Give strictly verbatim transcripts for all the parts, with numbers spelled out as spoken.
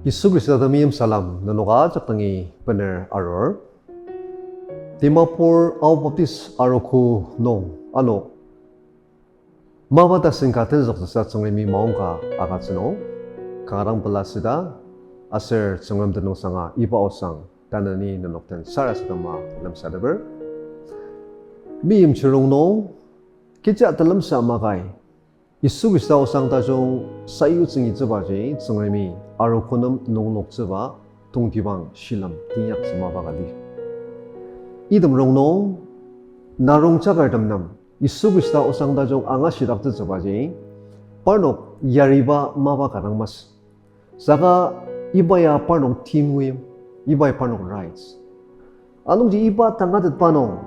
Yisu Khrista temeim salem nenok ajak dangi bener arur. Dimapur Ao Baptist Arogo nung ano mapa tasen ka tenzüktsüsa Tsüngremi maongka agütsü nung, kanga dang pela süda, aser Tsüngrem tenüngsanga iba osang tanü ni nenok den sarasadema lemsateper. Meimchir rongnung, kecha telemsa makai, Yisu Khrista osang tajung sayutsüngitsübaji Tsüngremi arogo nem nungnoktsüba tongtibang shilem teinyaktsü mapa ka lir. Item rongnung, narong jakertem nem Yisu Khrista osang tajung angashidaktsütsübaji parnok yariba mapa ka dang masü. Saka iba ya parnok timwim, iba ya parnok rights. Anungji iba tangatetba nung,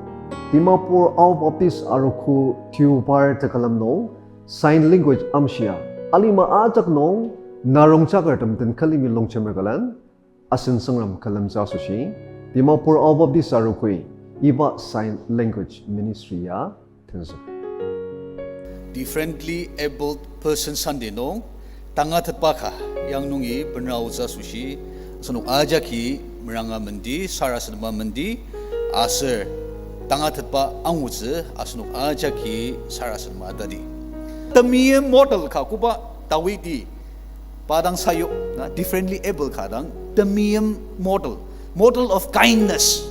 Dimapur Ao Baptist Arogo Deobar tekülem nung sign language amshia, alima ajak nung narong jakertem den külemi longjemer külen, asen Tsüngrem külemtsü asoshi, Dimapur Ao Baptist Arogoi iba sign language ministry ya tenzük. Differently Abled Person Sunday nung tangatetba ka yang nungi benra aotsü asoshi, asenok ajaki meranga mendi, sarasadema mendi, aser tangatetba angutsü asenok ajaki sarasadema atadi. Temeim model ka koba Dawidi pa dang sayu, na, differently able ka dang, temeim model, model of kindness.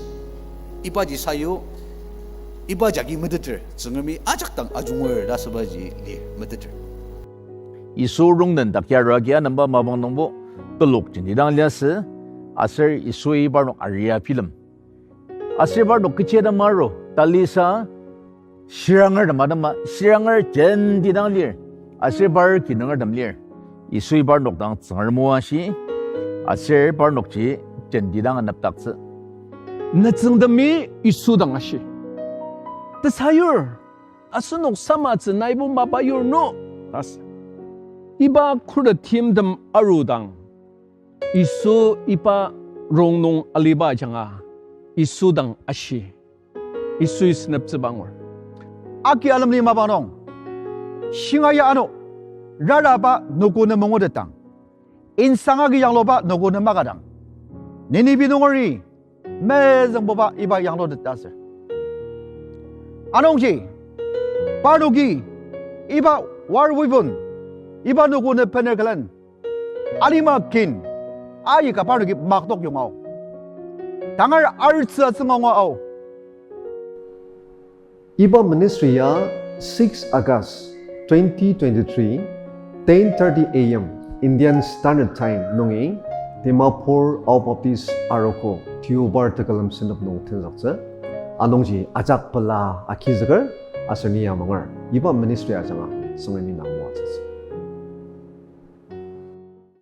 Ibaji sayu, iba jagi meteter, Tsüngremi ajak dang ajunger ta sübaji li meteter. Yisu rongnen dakya arua agi anemba mapang nungbo telok jenti dang liasü, aser Yisui parnok aria bilem. Aser parnok kechi atema aru, talisa, shiranger tema atema, shiranger jenti dang lir, aser par kinungertem lir. Yisui parnok dang Tsüngrem moashi, aser parnokji jenti dang anepdaktsü. Nütsüngtemi Yisu dang ashi, tesayur, asenok samatsü naibo mapa yur no, ta sü. Iba khuret timtem arudang, Yisu iba rongnung aliba ajanga, Yisu dang ashi, Yisui seneptsüba angur. Aki alemli mapa nung, shinga ya ano, raraba noko nem mangutetdang, insang agi yangluba noko nem makadang, Ninibi nungeri mezüngbuba iba yanglutet ta sür. Anungji, parnoki iba war weapon, iba noko nem bener külen, alima kin, aika parnoki maktok yonga ao. Tangar artsü atsünga ao. Iba ministry ya six August twenty twenty-three, ten thirty A M Indian Standard Time nungi Dimapur Ao Baptist Arogo Deobar tekülem senep nung tenzüktsü. Anungji ajak pela agizüker aser ni amanger iba ministry ajanga Tsüngremi na moatsütsü.